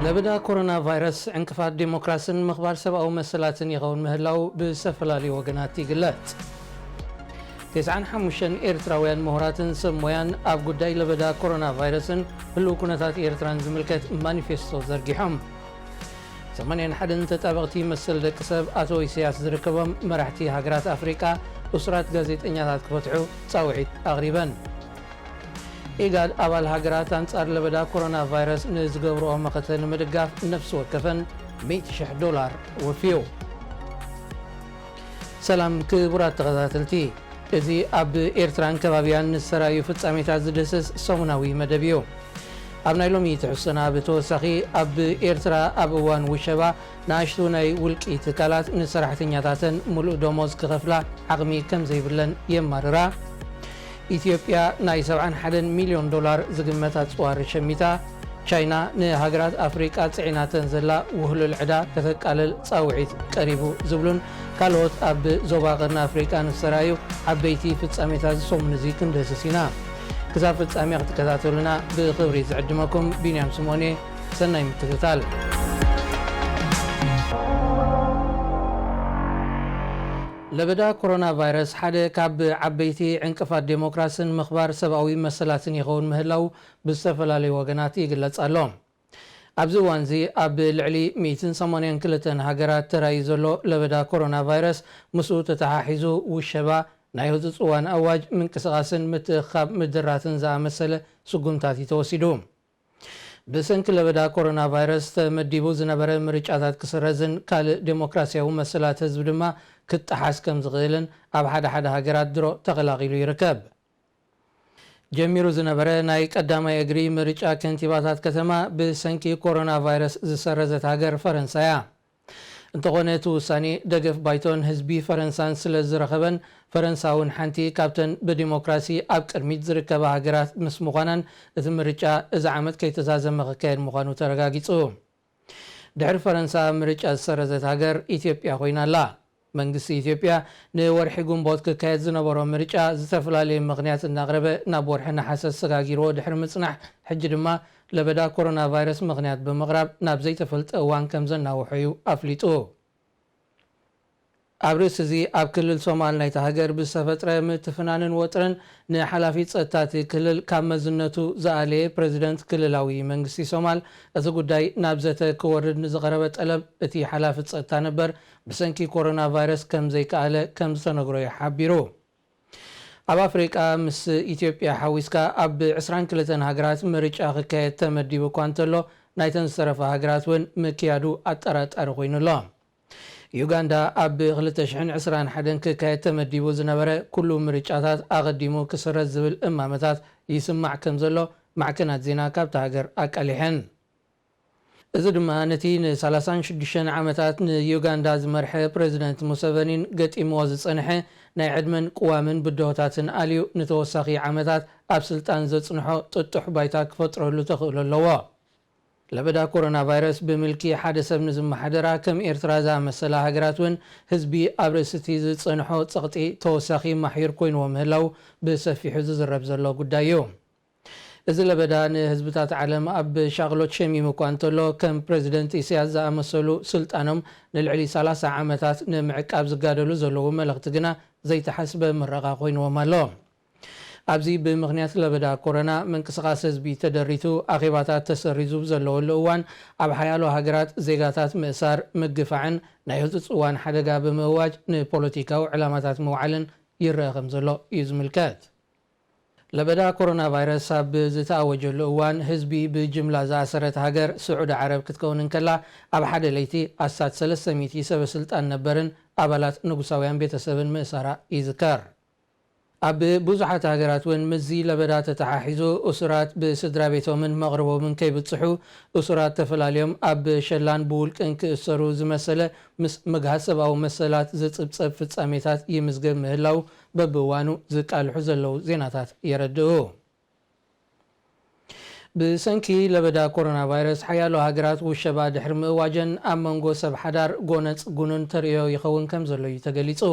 ለበዳ ኮሮና ቫይረስ ዕንቅፋት ዴሞክራስን ምኽባር ሰብኣዊ መሰላትን ይኸውን ምህላው ብዝተፈላለዩ ወገናት ይግለጽ። ተስዓን ሓሙሽተን ኤርትራውያን ምሁራትን ሰብ ሞያን ኣብ ጉዳይ ለበዳ ኮሮና ቫይረስን ህልው ኩነታት ኤርትራን ዝምልከት ማኒፌስቶ ዘርጊሖም። ሰማንያን ሓደን ተጣበቕቲ መሰል ደቂ ሰብ ኣቶ ኢሳያስ ዝርከቦም መራሕቲ ሃገራት ኣፍሪቃ እሱራት ጋዜጠኛታት ክፈትሑ ጻውዒት ኣቕሪበን። ኢጋድ ኣባል ሃገራት ኣንጻር ለበዳ ኮሮና ቫይረስ ንዝገብርኦ መኸተ ንምድጋፍ ነፍሲ ወከፈን ሚእቲ ሽሕ ዶላር ወፍዩ። ሰላም ክቡራት ተኸታተልቲ፣ እዚ ኣብ ኤርትራን ከባቢያን ንዝተራእዩ ፍጻሜታት ዝድህስስ ሰሙናዊ መደብ እዩ። ኣብ ናይ ሎሚ ትሕዝቶና ብተወሳኺ ኣብ ኤርትራ ኣብ እዋን ውሸባ ንኣሽቱ ናይ ውልቂ ትካላት ንሰራሕተኛታተን ምሉእ ደሞዝ ክኸፍላ ዓቕሚ ከም ዘይብለን የማርራ። ኢትዮጵያ ናይ ሰብዓን ሓደን ሚልዮን ዶላር ዝግመት ኣጽዋር ሸሚታ። ቻይና ንሃገራት ኣፍሪቃ ጽዒናተን ዘላ ውህሉል ዕዳ ከተቃልል ጻውዒት ቀሪቡ ዝብሉን ካልኦት ኣብ ዞባ ቀርኒ ኣፍሪቃ ንዝተራእዩ ዓበይቲ ፍጻሜታት እዚ ሰሙን እዚ ክንድህስስ ኢና። ክሳብ ፍጻሜ ክትከታተሉና ብኽብሪ ዝዕድመኩም ቢንያም ስምኦን እየ። ሰናይ ምክትታል። ለበዳ ኮሮና ቫይረስ ሓደ ካብ ዓበይቲ ዕንቅፋት ዴሞክራስን ምኽባር ሰብኣዊ መሰላትን ይኸውን ምህላው ብዝተፈላለዩ ወገናት ይግለጽ ኣሎ። ኣብዚ እዋንዚ ኣብ ልዕሊ ሚእትን ሰማንያን ክልተን ሃገራት ተራእዩ ዘሎ ለበዳ ኮሮና ቫይረስ ምስኡ ተተሓሒዙ ውሸባ፣ ናይ ህጹጽ እዋን ኣዋጅ፣ ምንቅስቓስን ምትእኽኻብ ምድራትን ዝኣመሰለ ስጉምታት እዩ ተወሲዱ። ብሰንኪ ለበዳ ኮሮና ቫይረስ ተመዲቡ ዝነበረ ምርጫታት ክስረዝን ካልእ ዴሞክራሲያዊ መሰላት ህዝቢ ድማ ክጠሓስ ከም ዝኽእልን ኣብ ሓደ ሓደ ሃገራት ድሮ ተቐላቒሉ ይርከብ። ጀሚሩ ዝነበረ ናይ ቀዳማይ እግሪ ምርጫ ከንቲባታት ከተማ ብሰንኪ ኮሮና ቫይረስ ዝሰረዘት ሃገር ፈረንሳ እያ። እንተኾነ እቲ ውሳኔ ደገፍ ባይቶን ህዝቢ ፈረንሳን ስለ ዝረኸበን ፈረንሳ እውን ሓንቲ ካብተን ብዲሞክራሲ ኣብ ቅድሚት ዝርከባ ሃገራት ምስ ምዃናን እቲ ምርጫ እዚ ዓመት ከይተዛዘመ ክካየድ ምዃኑ ተረጋጊጹ። ድሕሪ ፈረንሳ ምርጫ ዝሰረዘት ሃገር ኢትዮጵያ ኮይና ኣላ። መንግስቲ ኢትዮጵያ ንወርሒ ግንቦት ክካየድ ዝነበሮ ምርጫ ዝተፈላለየ ምኽንያት እናቕረበ ናብ ወርሒ ነሓሰ ሰጋጊርዎ ድሕሪ ምጽናሕ፣ ሕጂ ድማ ለበዳ ኮሮና ቫይረስ ምኽንያት ብምቕራብ ናብ ዘይተፈልጠ እዋን ከም ዘናውሖ እዩ ኣፍሊጡ። ኣብ ርእሲ እዚ ኣብ ክልል ሶማል ናይታ ሃገር ብዝተፈጥረ ምትፍናንን ወጥርን ንሓላፊ ጸጥታ እቲ ክልል ካብ መዝነቱ ዝኣለየ ፕረዚደንት ክልላዊ መንግስቲ ሶማል እቲ ጉዳይ ናብ ዘተ ክወርድ ንዝቐረበ ጠለብ እቲ ሓላፊ ጸጥታ ነበር ብሰንኪ ኮሮና ቫይረስ ከም ዘይከኣለ ከም ዝተነግሮ እዩ ሓቢሩ። ኣብ ኣፍሪቃ ምስ ኢትዮጵያ ሓዊስካ ኣብ ዕስራን ክልተን ሃገራት ምርጫ ክካየድ ተመዲቡ እኳ እንተሎ ናይተን ዝተረፋ ሃገራት እውን ምክያዱ ኣጠራጣሪ ኮይኑ ኣሎ። ዩጋንዳ ኣብ ክልተ ሽሕን ዕስራን ሓደን ክካየድ ተመዲቡ ዝነበረ ኩሉ ምርጫታት ኣቐዲሙ ክስረዝ ዝብል እማመታት ይስማዕ ከም ዘሎ ማዕከናት ዜና ካብታ ሃገር ኣቃሊሐን። እዚ ድማ ነቲ ንሰላሳን ሽዱሽተን ዓመታት ንዩጋንዳ ዝመርሐ ፕረዚደንት ሙሰቨኒን ገጢምዎ ዝጸንሐ ናይ ዕድመን ቅዋምን ብድሆታትን ኣልዩ ንተወሳኺ ዓመታት ኣብ ስልጣን ዘጽንሖ ጥጡሕ ባይታ ክፈጥረሉ ተኽእሎ ኣለዎ። ለበዳ ኮሮና ቫይረስ ብምልኪ ሓደ ሰብ ንዝመሓደራ ከም ኤርትራ ዝኣመሰላ ሃገራት እውን ህዝቢ ኣብ ርእሲ እቲ ዝጸንሖ ጸቕጢ ተወሳኺ ማሕዩር ኮይንዎ ምህላው ብሰፊሑ ዝዝረብ ዘሎ ጉዳይ እዩ። እዚ ለበዳ ንህዝብታት ዓለም ኣብ ሻቕሎት ሸሚሙ እኳ እንተሎ፣ ከም ፕረዚደንት ኢሳያስ ዝኣመሰሉ ስልጣኖም ንልዕሊ ሰላሳ ዓመታት ንምዕቃብ ዝጋደሉ ዘለዉ መለኽቲ ግና ዘይተሓስበ ምረቓ ኮይንዎም ኣሎ። ኣብዚ ብምኽንያት ለበዳ ኮሮና ምንቅስቓስ ህዝቢ ተደሪቱ፣ ኣኼባታት ተሰሪዙ ብዘለወሉ እዋን፣ ኣብ ሓያሎ ሃገራት ዜጋታት ምእሳር፣ ምግፋዕን ናይ ህጹጽ እዋን ሓደጋ ብምእዋጅ ንፖለቲካዊ ዕላማታት ምውዓልን ይረአ ከም ዘሎ እዩ ዝምልከት። ለበዳ ኮሮና ቫይረስ ኣብ ዝተኣወጀሉ እዋን፣ ህዝቢ ብጅምላ ዝኣሰረት ሃገር ስዑዲ ዓረብ ክትከውን እንከላ፣ ኣብ ሓደ ለይቲ ኣስታት ሰለስተ ሚእቲ ሰበ ስልጣን ነበርን ኣባላት ንጉሳውያን ቤተሰብን ምእሳራ ይዝከር። ኣብ ብዙሓት ሃገራት እውን ምስዚ ለበዳ ተተሓሒዙ፣ እሱራት ብስድራ ቤቶምን መቕርቦምን ከይብጽሑ፣ እሱራት ተፈላልዮም ኣብ ሸላን ብውልቅን ክእሰሩ ዝመሰለ ምስ ምግሃስ ሰብኣዊ መሰላት ዝጽብጸብ ፍጻሜታት ይምዝገብ ምህላው በብእዋኑ ዝቃልሑ ዘለዉ ዜናታት የረድኡ። ብሰንኪ ለበዳ ኮሮና ቫይረስ ሓያሎ ሃገራት ውሸባ ድሕሪ ምእዋጀን ኣብ መንጎ ሰብ ሓዳር ጎነጽ ጉኑን ተርእዮ ይኸውን ከም ዘሎ እዩ ተገሊጹ።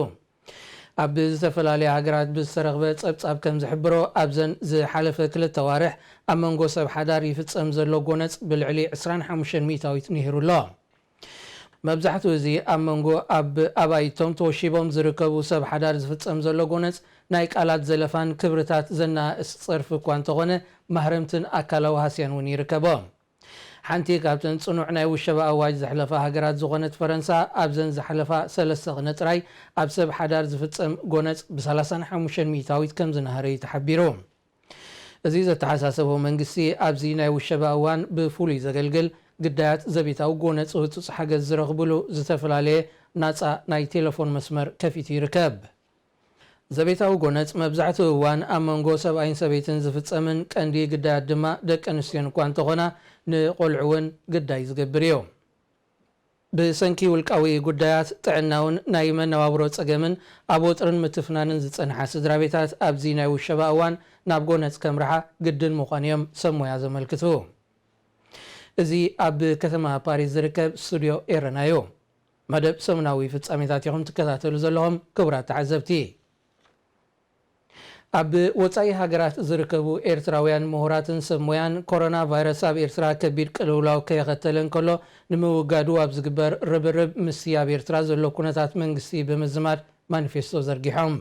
ኣብ ዝተፈላለያ ሃገራት ብዝተረኽበ ጸብጻብ ከም ዝሕብሮ፣ ኣብዘን ዝሓለፈ ክልተ ዋርሕ ኣብ መንጎ ሰብ ሓዳር ይፍጸም ዘሎ ጎነጽ ብልዕሊ ዕስራን ሓሙሽተን ሚእታዊት ንሂሩ ኣሎ። መብዛሕትኡ እዚ ኣብ መንጎ ኣብ ኣባይቶም ተወሺቦም ዝርከቡ ሰብ ሓዳር ዝፍጸም ዘሎ ጎነጽ ናይ ቃላት ዘለፋን ክብርታት ዘናእስ ጸርፊ እኳ እንተኾነ፣ ማህረምትን ኣካላዊ ሃስያን እውን ይርከቦ። ሓንቲ ካብተን ጽኑዕ ናይ ውሸባ ኣዋጅ ዘሕለፋ ሃገራት ዝኾነት ፈረንሳ፣ ኣብዘን ዝሓለፋ ሰለስተ ቅነ ጥራይ ኣብ ሰብ ሓዳር ዝፍጸም ጎነጽ ብ ሰላሳን ሓሙሽተን ሚእታዊት ከም ዝነሃረ እዩ ተሓቢሩ። እዚ ዘተሓሳሰቦ መንግስቲ፣ ኣብዚ ናይ ውሸባ እዋን ብፍሉይ ዘገልግል ግዳያት ዘቤታዊ ጎነጽ ህጹጽ ሓገዝ ዝረኽብሉ ዝተፈላለየ ናጻ ናይ ቴሌፎን መስመር ከፊቱ ይርከብ። ዘቤታዊ ጎነጽ መብዛሕትኡ እዋን ኣብ መንጎ ሰብኣይን ሰበይትን ዝፍጸምን ቀንዲ ግዳያት ድማ ደቂ ኣንስትዮን እኳ እንተኾና፣ ንቆልዑ እውን ግዳይ ዝገብር እዩ። ብሰንኪ ውልቃዊ ጉዳያት ጥዕናውን ናይ መነባብሮ ጸገምን ኣብ ወጥርን ምትፍናንን ዝጸንሓ ስድራ ቤታት ኣብዚ ናይ ውሸባ እዋን ናብ ጎነጽ ከምርሓ ግድን ምዃኑ እዮም ሰብ ሞያ ዘመልክቱ። እዚ ኣብ ከተማ ፓሪስ ዝርከብ ስቱድዮ ኤረና እዩ። መደብ ሰሙናዊ ፍጻሜታት ኢኹም ትከታተሉ ዘለኹም ክቡራት ተዓዘብቲ። ኣብ ወጻኢ ሃገራት ዝርከቡ ኤርትራውያን ምሁራትን ሰብ ሞያን፣ ኮሮና ቫይረስ ኣብ ኤርትራ ከቢድ ቅልውላው ከየኸተለ እንከሎ ንምውጋዱ ኣብ ዝግበር ርብርብ፣ ምስቲ ኣብ ኤርትራ ዘሎ ኩነታት መንግስቲ ብምዝማድ ማኒፌስቶ ዘርጊሖም።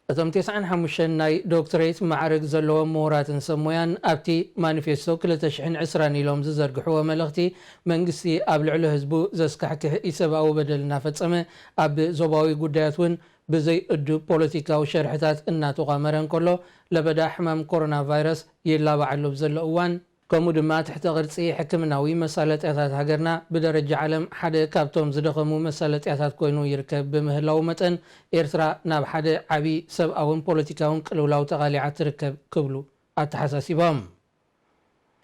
እቶም ተስዓን ሓሙሽተን ናይ ዶክትሬት ማዕርግ ዘለዎም ምሁራትን ሰብ ሞያን ኣብቲ ማኒፌስቶ ክልተ ሽሕን ዕስራን ኢሎም ዝዘርግሕዎ መልእኽቲ፣ መንግስቲ ኣብ ልዕሊ ህዝቡ ዘስካሕክሕ ኢሰብኣዊ በደል እናፈጸመ፣ ኣብ ዞባዊ ጉዳያት እውን ብዘይ እዱብ ፖለቲካዊ ሸርሕታት እናተቋመረ እንከሎ፣ ለበዳ ሕማም ኮሮና ቫይረስ ይላባዓሉ ኣብ ዘሎ እዋን፣ ከምኡ ድማ ትሕተ ቅርጺ ሕክምናዊ መሳለጥያታት ሃገርና ብደረጃ ዓለም ሓደ ካብቶም ዝደኸሙ መሳለጥያታት ኮይኑ ይርከብ ብምህላው መጠን፣ ኤርትራ ናብ ሓደ ዓቢ ሰብኣውን ፖለቲካውን ቅልውላው ተቓሊዓ ትርከብ ክብሉ ኣተሓሳሲቦም።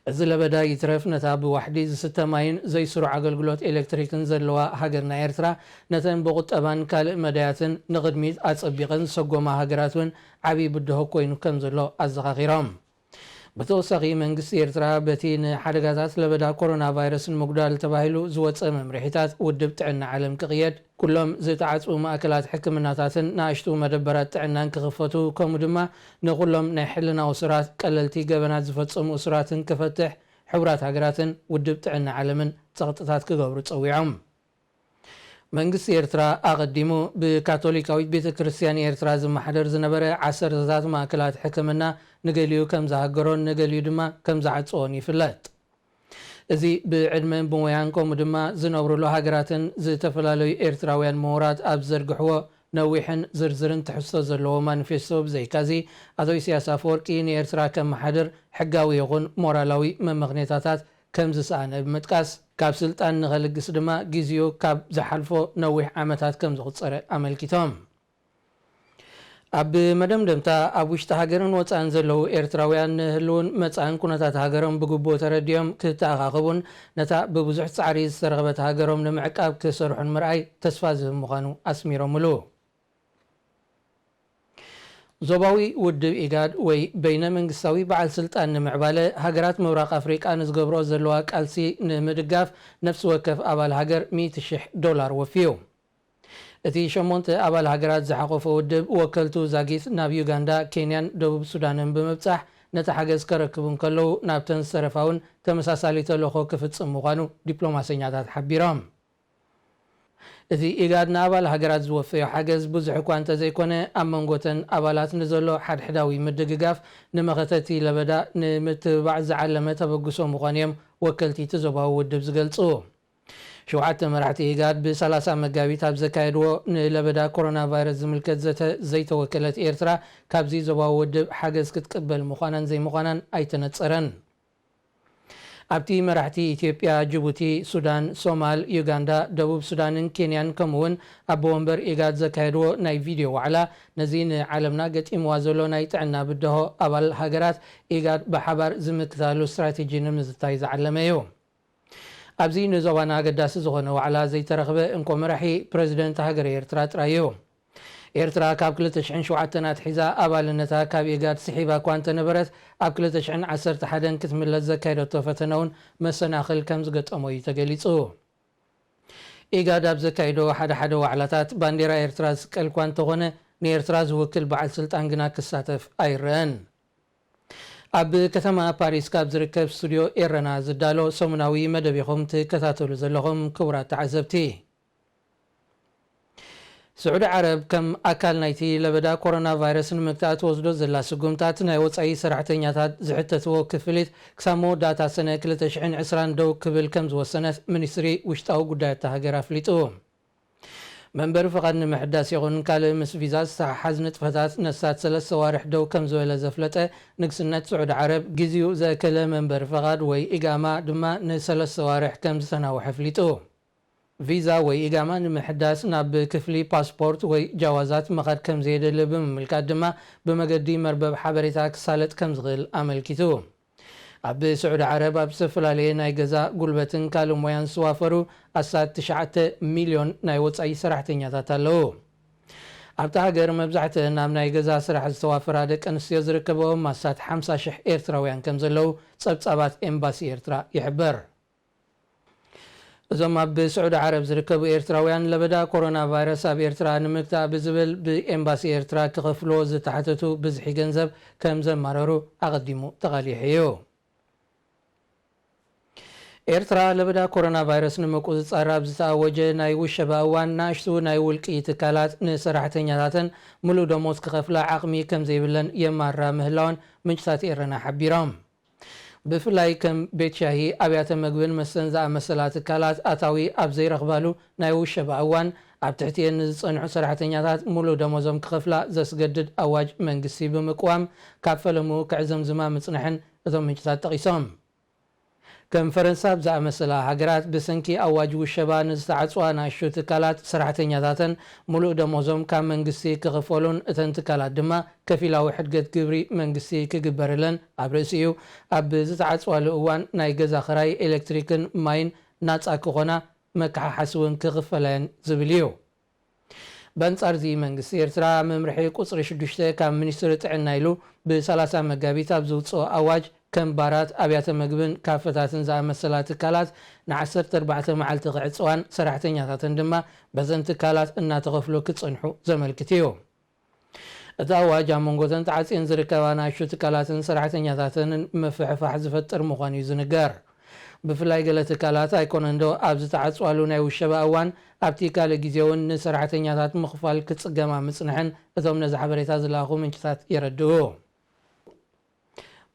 እዚ ለበዳ ይትረፍ ነታ ብዋሕዲ ዝስተ ማይን ዘይስሩዕ ኣገልግሎት ኤሌክትሪክን ዘለዋ ሃገርና ኤርትራ፣ ነተን ብቁጠባን ካልእ መዳያትን ንቕድሚት ኣጸቢቐን ዝሰጎማ ሃገራት እውን ዓቢ ብድሆ ኮይኑ ከም ዘሎ ኣዘኻኺሮም። ብተወሳኺ መንግስቲ ኤርትራ በቲ ንሓደጋታት ለበዳ ኮሮና ቫይረስ ንምጉዳል ተባሂሉ ዝወጸ መምርሒታት ውድብ ጥዕና ዓለም ክቕየድ፣ ኩሎም ዝተዓጽዉ ማእከላት ሕክምናታትን ንኣሽቱ መደበራት ጥዕናን ክኽፈቱ፣ ከምኡ ድማ ንኹሎም ናይ ሕልና እሱራት፣ ቀለልቲ ገበናት ዝፈጸሙ እሱራትን ክፈትሕ፣ ሕቡራት ሃገራትን ውድብ ጥዕና ዓለምን ጸቕጥታት ክገብሩ ጸዊዖም። መንግስቲ ኤርትራ ኣቐዲሙ ብካቶሊካዊት ቤተ ክርስቲያን ኤርትራ ዝመሓደር ዝነበረ ዓሰርተታት ማእከላት ሕክምና፣ ንገሊኡ ከም ዝሃገሮን ንገሊኡ ድማ ከም ዝዓጽዎን ይፍለጥ። እዚ ብዕድመን ብሞያን ከምኡ ድማ ዝነብሩሉ ሃገራትን ዝተፈላለዩ ኤርትራውያን ምሁራት ኣብ ዝዘርግሕዎ ነዊሕን ዝርዝርን ትሕዝቶ ዘለዎ ማኒፌስቶ ብዘይካዚ፣ ኣቶ ኢሳያስ ኣፈወርቂ ንኤርትራ ከመሓድር ሕጋዊ ይኹን ሞራላዊ መመኽኔታታት ከም ዝሰኣነ ብምጥቃስ፣ ካብ ስልጣን ንኸልግስ ድማ ግዜኡ ካብ ዝሓልፎ ነዊሕ ዓመታት ከም ዝቑጸረ ኣመልኪቶም። ኣብ መደምደምታ፣ ኣብ ውሽጢ ሃገርን ወጻእን ዘለዉ ኤርትራውያን ንህልውን መጻእን ኩነታት ሃገሮም ብግቡእ ተረዲኦም ክተኣኻኸቡን ነታ ብብዙሕ ጻዕሪ ዝተረኽበት ሃገሮም ንምዕቃብ ክሰርሑን ምርኣይ ተስፋ ዝህብ ምዃኑ ኣስሚሮምሉ። ዞባዊ ውድብ ኢጋድ ወይ በይነ መንግስታዊ በዓል ስልጣን ንምዕባለ ሃገራት ምብራቕ ኣፍሪቃ ንዝገብርኦ ዘለዋ ቃልሲ ንምድጋፍ ነፍሲ ወከፍ ኣባል ሃገር ሚእቲ ሽሕ ዶላር ወፍዩ። እቲ ሸሞንተ ኣባል ሃገራት ዝሓቖፈ ውድብ ወከልቱ ዛጊት ናብ ዩጋንዳ፣ ኬንያን ደቡብ ሱዳንን ብምብጻሕ ነቲ ሓገዝ ከረክቡ እንከለዉ፣ ናብተን ዝተረፋ እውን ተመሳሳሊ ተልእኾ ክፍጽም ምዃኑ ዲፕሎማሰኛታት ሓቢሮም። እቲ ኢጋድ ንኣባል ሃገራት ዝወፈዮ ሓገዝ ብዙሕ እኳ እንተዘይኮነ፣ ኣብ መንጎተን ኣባላት ንዘሎ ሓድሕዳዊ ምድግጋፍ ንመኸተቲ ለበዳ ንምትብባዕ ዝዓለመ ተበግሶ ምዃኑ እዮም ወከልቲ እቲ ዞባዊ ውድብ ዝገልጹ። ሸውዓተ መራሕቲ ኢጋድ ብሰላሳ መጋቢት ኣብ ዘካየድዎ ንለበዳ ኮሮና ቫይረስ ዝምልከት ዘተ ዘይተወከለት ኤርትራ ካብዚ ዞባዊ ውድብ ሓገዝ ክትቅበል ምዃናን ዘይምዃናን ኣይተነጸረን። ኣብቲ መራሕቲ ኢትዮጵያ፣ ጅቡቲ፣ ሱዳን፣ ሶማል፣ ዩጋንዳ፣ ደቡብ ሱዳንን ኬንያን ከምኡውን ኣቦ ወንበር ኢጋድ ዘካየድዎ ናይ ቪድዮ ዋዕላ፣ ነዚ ንዓለምና ገጢምዋ ዘሎ ናይ ጥዕና ብድሆ ኣባል ሃገራት ኢጋድ ብሓባር ዝምክታሉ ስትራቴጂ ንምዝታይ ዝዓለመ እዩ። ኣብዚ ንዞባና ኣገዳሲ ዝኾነ ዋዕላ ዘይተረኽበ እንኮ መራሒ ፕረዚደንት ሃገረ ኤርትራ ጥራይ እዩ። ኤርትራ ካብ ክልተ ሽሕን ሸውዓተን ኣትሒዛ ኣባልነታ ካብ ኢጋድ ስሒባ እኳ እንተነበረት፣ ኣብ ክልተ ሽሕን ዓሰርተ ሓደን ክትምለስ ዘካየደቶ ፈተነ እውን መሰናኽል ከም ዝገጠሞ እዩ ተገሊጹ። ኢጋድ ኣብ ዘካይዶ ሓደ ሓደ ዋዕላታት ባንዴራ ኤርትራ ዝስቀል እኳ እንተኾነ፣ ንኤርትራ ዝውክል በዓል ስልጣን ግና ክሳተፍ ኣይረኣን። ኣብ ከተማ ፓሪስ ካብ ዝርከብ ስቱድዮ ኤረና ዝዳሎ ሰሙናዊ መደብ ኢኹም ትከታተሉ ዘለኹም ክቡራት ተዓዘብቲ። ስዑዲ ዓረብ ከም ኣካል ናይቲ ለበዳ ኮሮና ቫይረስ ንምግታእ ትወስዶ ዘላ ስጉምታት ናይ ወጻኢ ሰራሕተኛታት ዝሕተትዎ ክፍሊት ክሳብ መወዳእታ ሰነ ክልተ ሽሕን ዕስራን ደው ክብል ከም ዝወሰነት ሚኒስትሪ ውሽጣዊ ጉዳያት እታ ሃገር ኣፍሊጡ። መንበሪ ፍቓድ ንምሕዳስ ይኹን ካልእ ምስ ቪዛ ዝተሓሓዝ ንጥፈታት ነሳት ሰለስተ ዋርሕ ደው ከም ዝበለ ዘፍለጠ ንግስነት ስዑዲ ዓረብ፣ ግዜኡ ዘእከለ መንበሪ ፍቓድ ወይ ኢጋማ ድማ ንሰለስተ ዋርሕ ከም ዝተናውሐ ኣፍሊጡ። ቪዛ ወይ ኢጋማ ንምሕዳስ ናብ ክፍሊ ፓስፖርት ወይ ጃዋዛት ምኻድ ከም ዘየድሊ ብምምልካት ድማ፣ ብመገዲ መርበብ ሓበሬታ ክሳለጥ ከም ዝኽእል ኣመልኪቱ። ኣብ ስዑዲ ዓረብ ኣብ ዝተፈላለየ ናይ ገዛ ጉልበትን ካልእ ሞያን ዝዋፈሩ ኣስታት ትሽዓተ ሚልዮን ናይ ወጻኢ ሰራሕተኛታት ኣለዉ። ኣብታ ሃገር መብዛሕትአን ኣብ ናይ ገዛ ስራሕ ዝተዋፈራ ደቂ ኣንስትዮ ዝርከበኦም ኣስታት ሓምሳ ሽሕ ኤርትራውያን ከም ዘለዉ ጸብጻባት ኤምባሲ ኤርትራ ይሕብር። እዞም ኣብ ስዑዲ ዓረብ ዝርከቡ ኤርትራውያን ለበዳ ኮሮና ቫይረስ ኣብ ኤርትራ ንምግታእ ብዝብል ብኤምባሲ ኤርትራ ክኸፍልዎ ዝተሓተቱ ብዝሒ ገንዘብ ከም ዘማረሩ ኣቐዲሙ ተቓሊሑ እዩ። ኤርትራ ለበዳ ኮሮና ቫይረስ ንምቁጽጻር ኣብ ዝተኣወጀ ናይ ውሸባ እዋን፣ ንኣሽቱ ናይ ውልቂ ትካላት ንሰራሕተኛታተን ምሉእ ደሞዝ ክኸፍላ ዓቕሚ ከም ዘይብለን የማርራ ምህላወን ምንጭታት ኤረና ሓቢሮም። ብፍላይ ከም ቤት ሻሂ፣ ኣብያተ መግብን መስተን ዝኣመሰላ ትካላት ኣታዊ ኣብ ዘይረኽባሉ ናይ ውሸባ እዋን፣ ኣብ ትሕቲኤን ንዝጸንሑ ሰራሕተኛታት ምሉእ ደሞዞም ክኸፍላ ዘስገድድ ኣዋጅ መንግስቲ ብምቅዋም፣ ካብ ፈለምኡ ክዕዘምዝማ ምጽንሐን እቶም ምንጭታት ጠቒሶም። ከም ፈረንሳ ኣብ ዝኣመሰላ ሃገራት፣ ብሰንኪ ኣዋጅ ውሸባ ንዝተዓጽዋ ንኣሽቱ ትካላት፣ ሰራሕተኛታተን ምሉእ ደሞዞም ካብ መንግስቲ ክኽፈሉን እተን ትካላት ድማ ከፊላዊ ሕድገት ግብሪ መንግስቲ ክግበርለን፣ ኣብ ርእሲኡ ኣብ ዝተዓጽዋሉ እዋን ናይ ገዛ ኽራይ፣ ኤሌክትሪክን ማይን ናጻ ክኾና፣ መከሓሓሲ እውን ክኽፈላየን ዝብል እዩ። በንጻር እዚ መንግስቲ ኤርትራ መምርሒ ቁጽሪ ሽዱሽተ ካብ ሚኒስትሪ ጥዕና ኢሉ ብሰላሳ መጋቢት ኣብ ዝውጽኦ ኣዋጅ ከም ባራት፣ ኣብያተ መግብን ካፈታትን ዝኣመሰላ ትካላት ንዓሰርተ ኣርባዕተ መዓልቲ ክዕጽዋን ሰራሕተኛታተን ድማ በዘን ትካላት እናተኸፍሉ ክጸንሑ ዘመልክት እዩ። እቲ ኣዋጅ ኣብ መንጎ እተን ተዓጽየን ዝርከባ ንኣሽቱ ትካላትን ሰራሕተኛታተንን ምፍሕፋሕ ዝፈጥር ምዃኑ እዩ ዝንገር። ብፍላይ ገለ ትካላት ኣይኮነንዶ ኣብ ዝተዓጽዋሉ ናይ ውሸባ እዋን ኣብቲ ካልእ ግዜ እውን ንሰራሕተኛታት ምኽፋል ክጽገማ ምጽንሐን እቶም ነዚ ሓበሬታ ዝለኣኹ ምንጭታት የረድኡ።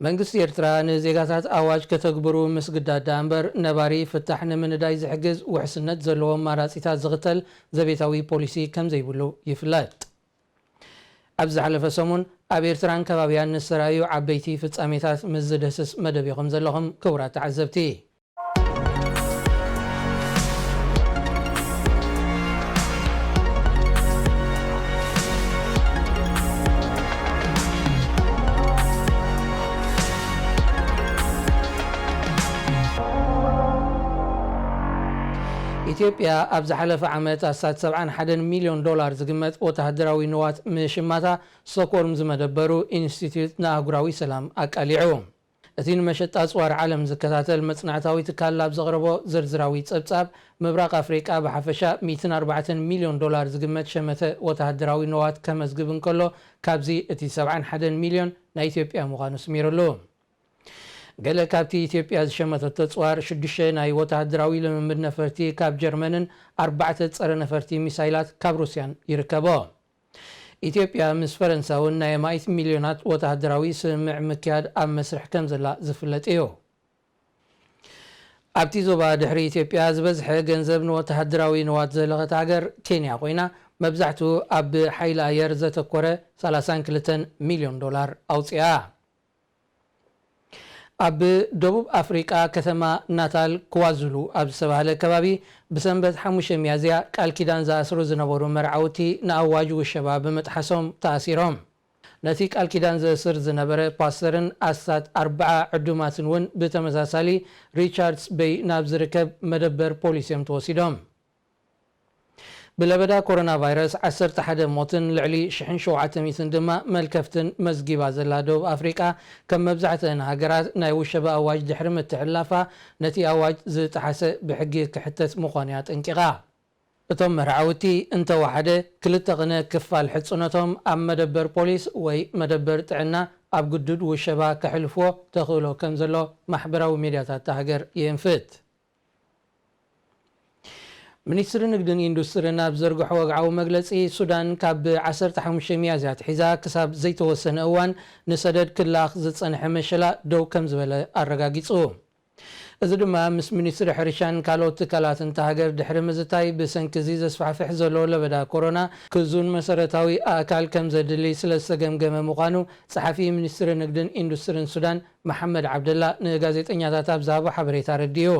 መንግስቲ ኤርትራ ንዜጋታት ኣዋጅ ከተግብሩ ምስግዳድ ደኣ እምበር ነባሪ ፍታሕ ንምንዳይ ዝሕግዝ ውሕስነት ዘለዎ ኣማራጺታት ዝኽተል ዘቤታዊ ፖሊሲ ከም ዘይብሉ ይፍለጥ። ኣብ ዝሓለፈ ሰሙን ኣብ ኤርትራን ከባቢያን ንዝተራእዩ ዓበይቲ ፍጻሜታት ምስ ዝድህስስ መደብ ኢኹም ዘለኹም ክቡራት ተዓዘብቲ። ኢትዮጵያ ኣብ ዝሓለፈ ዓመት ኣስታት ሰብዓን ሓደን ሚልዮን ዶላር ዝግመት ወተሃደራዊ ንዋት ምሽማታ ስቶክሆልም ዝመደበሩ ኢንስቲትዩት ንኣህጉራዊ ሰላም ኣቃሊዑ። እቲ ንመሸጣ ኣጽዋር ዓለም ዝከታተል መጽናዕታዊ ትካል ኣብ ዘቕረቦ ዝርዝራዊ ጸብጻብ፣ ምብራቕ ኣፍሪቃ ብሓፈሻ ሚእትን ኣርባዕተን ሚልዮን ዶላር ዝግመት ሸመተ ወተሃደራዊ ንዋት ከመዝግብ እንከሎ፣ ካብዚ እቲ ሰብዓን ሓደን ሚልዮን ናይ ኢትዮጵያ ምዃኑ ስሚሩሉ። ገለ ካብቲ ኢትዮጵያ ዝሸመተቶ ኣጽዋር ሽዱሽተ ናይ ወተሃደራዊ ልምምድ ነፈርቲ ካብ ጀርመንን ኣርባዕተ ጸረ ነፈርቲ ሚሳይላት ካብ ሩስያን ይርከቦ። ኢትዮጵያ ምስ ፈረንሳ እውን ናይ ኣማኢት ሚልዮናት ወተሃደራዊ ስምምዕ ምክያድ ኣብ መስርሕ ከም ዘላ ዝፍለጥ እዩ። ኣብቲ ዞባ ድሕሪ ኢትዮጵያ ዝበዝሐ ገንዘብ ንወተሃደራዊ ንዋት ዘለኸት ሃገር ኬንያ ኮይና፣ መብዛሕትኡ ኣብ ሓይሊ ኣየር ዘተኮረ ሰላሳን ክልተን ሚልዮን ዶላር ኣውጺኣ። ኣብ ደቡብ ኣፍሪቃ ከተማ ናታል ክዋዙሉ ኣብ ዝተባህለ ከባቢ ብሰንበት ሓሙሽተ ሚያዝያ ቃል ኪዳን ዝኣስሩ ዝነበሩ መርዓውቲ ንኣዋጅ ውሸባ ብምጥሓሶም ተኣሲሮም። ነቲ ቃል ኪዳን ዘእስር ዝነበረ ፓስተርን ኣስታት ኣርባዓ ዕዱማትን እውን ብተመሳሳሊ ሪቻርድስ ቤይ ናብ ዝርከብ መደበር ፖሊስ እዮም ተወሲዶም። ብለበዳ ኮሮና ቫይረስ ዓሰርተ ሓደ ሞትን ልዕሊ ሽሕን ሸውዓተ ሚእትን ድማ መልከፍትን መዝጊባ ዘላ ደቡብ ኣፍሪቃ፣ ከም መብዛሕትአን ሃገራት ናይ ውሸባ ኣዋጅ ድሕሪ ምትሕልላፋ፣ ነቲ ኣዋጅ ዝጠሓሰ ብሕጊ ክሕተት ምዃኑ እያ ኣጠንቂቓ። እቶም መርዓውቲ እንተወሓደ ክልተ ቅነ ክፋል ሕጽኖቶም ኣብ መደበር ፖሊስ ወይ መደበር ጥዕና ኣብ ግዱድ ውሸባ ከሕልፍዎ ተኽእሎ ከም ዘሎ ማሕበራዊ ሚድያታት እታ ሃገር የንፍት። ሚኒስትሪ ንግድን ኢንዱስትሪን ኣብ ዘርግሖ ወግዓዊ መግለጺ፣ ሱዳን ካብ ዓሰርተ ሓሙሽተ ሚያዝያ ኣትሒዛ ክሳብ ዘይተወሰነ እዋን ንሰደድ ክለኣኽ ዝጸንሐ መሸላ ደው ከም ዝበለ ኣረጋጊጹ። እዚ ድማ ምስ ሚኒስትሪ ሕርሻን ካልኦት ትካላትን እታ ሃገር ድሕሪ ምዝታይ፣ ብሰንኪ እዚ ዘስፋሕፍሕ ዘሎ ለበዳ ኮሮና ክዙን መሰረታዊ ኣእካል ከም ዘድሊ ስለ ዝተገምገመ ምዃኑ ጸሓፊ ሚኒስትሪ ንግድን ኢንዱስትሪን ሱዳን መሓመድ ዓብደላ ንጋዜጠኛታት ኣብ ዝሃቦ ሓበሬታ ኣረዲኡ።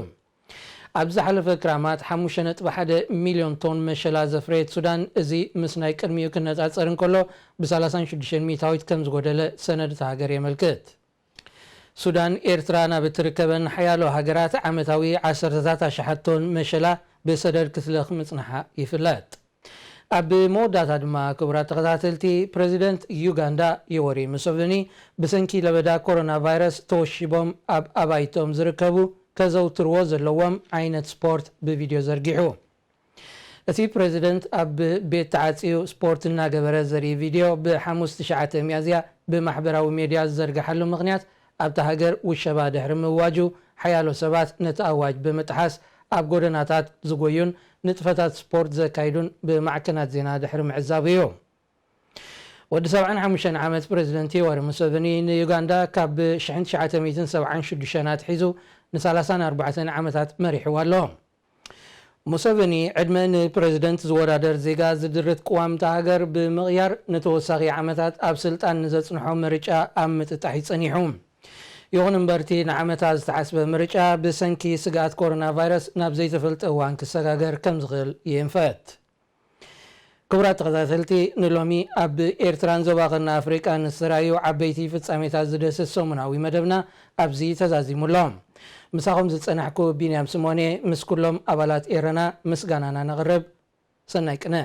ኣብ ዝሓለፈ ክራማት ሓሙሽተ ነጥቢ ሓደ ሚልዮን ቶን መሸላ ዘፍረየት ሱዳን፣ እዚ ምስ ናይ ቅድሚኡ ክነጻጸር እንከሎ ብ36% ከም ዝጎደለ ሰነድ እታ ሃገር የመልክት። ሱዳን፣ ኤርትራ ናብ እትርከበን ሓያሎ ሃገራት ዓመታዊ ዓሰርተታት ኣሽሓት ቶን መሸላ ብሰደድ ክትልእኽ ምጽንሓ ይፍለጥ። ኣብ መወዳእታ ድማ፣ ክቡራት ተኸታተልቲ፣ ፕረዚደንት ዩጋንዳ ዮወሪ ሙሰቨኒ ብሰንኪ ለበዳ ኮሮና ቫይረስ ተወሺቦም ኣብ ኣባይቶም ዝርከቡ ከዘውትርዎ ዘለዎም ዓይነት ስፖርት ብቪድዮ ዘርጊሑ። እቲ ፕረዚደንት ኣብ ቤት ተዓጽዩ ስፖርት እናገበረ ዘርኢ ቪድዮ ብሓሙስ ትሽዓተ ሚያዝያ ብማሕበራዊ ሜድያ ዝዘርግሓሉ ምኽንያት፣ ኣብታ ሃገር ውሸባ ድሕሪ ምእዋጁ፣ ሓያሎ ሰባት ነቲ ኣዋጅ ብምጥሓስ ኣብ ጎደናታት ዝጎዩን ንጥፈታት ስፖርት ዘካይዱን ብማዕከናት ዜና ድሕሪ ምዕዛቡ እዩ። ወዲ ሰብዓን ሓሙሽተን ዓመት ፕረዚደንት ዮወሪ ሙሰቨኒ ንዩጋንዳ ካብ ብ1976 ኣትሒዙ ን34 ዓመታት መሪሕዋ ኣሎ። ሙሰቨኒ፣ ዕድመ ንፕረዚደንት ዝወዳደር ዜጋ ዝድርት ቅዋም እታ ሃገር ብምቕያር፣ ንተወሳኺ ዓመታት ኣብ ስልጣን ንዘጽንሖ ምርጫ ኣብ ምጥጣሕ እዩ ጸኒሑ። ይኹን እምበር፣ እቲ ንዓመታ ዝተሓስበ ምርጫ ብሰንኪ ስግኣት ኮሮና ቫይረስ ናብ ዘይተፈልጠ እዋን ክሰጋገር ከም ዝኽእል ይእንፈት። ክቡራት ተኸታተልቲ፣ ንሎሚ ኣብ ኤርትራን ዞባ ቀርኒ ኣፍሪቃን ዝተራእዩ ዓበይቲ ፍጻሜታት ዝደስስ ሰሙናዊ መደብና ኣብዚ ተዛዚሙ ኣሎ። ምሳኹም ዝጸናሕኩ ቢንያም ስሞኔ፣ ምስ ኩሎም ኣባላት ኤረና ምስጋናና ነቕርብ። ሰናይ ቅነ።